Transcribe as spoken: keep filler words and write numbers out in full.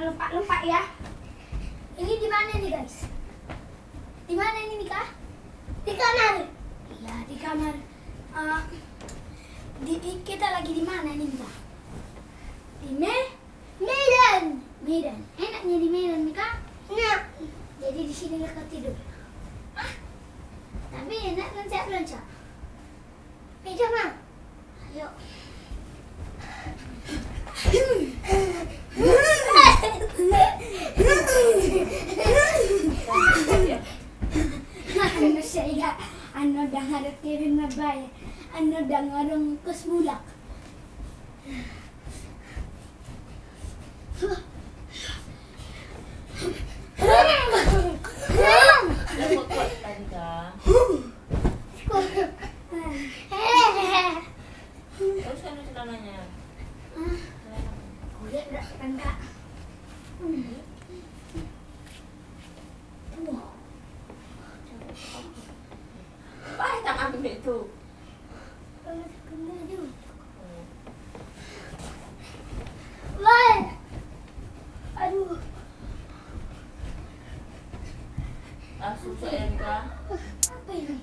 Lompat-lompat ya. Ini di mana ini, guys? Di mana ini, Mika? Di kamar. Iya, di kamar. Eh, di, kita lagi di mana ini, Mika? Di Me-, Medan. Medan. Enaknya di Medan, Mika? Enak. Jadi di sini lekat tidur. Ah, tapi enak loncat-loncat. Meja, Mang. Ayo. Anu, saya, anu, ndang adong kebin mabae. Anu, ndang adong kos mulak. Terus kan celananya. Kulit nggak kena. Wah, tangan itu. Wah. Aduh. Ah, susah ya, Mika. Apa ini?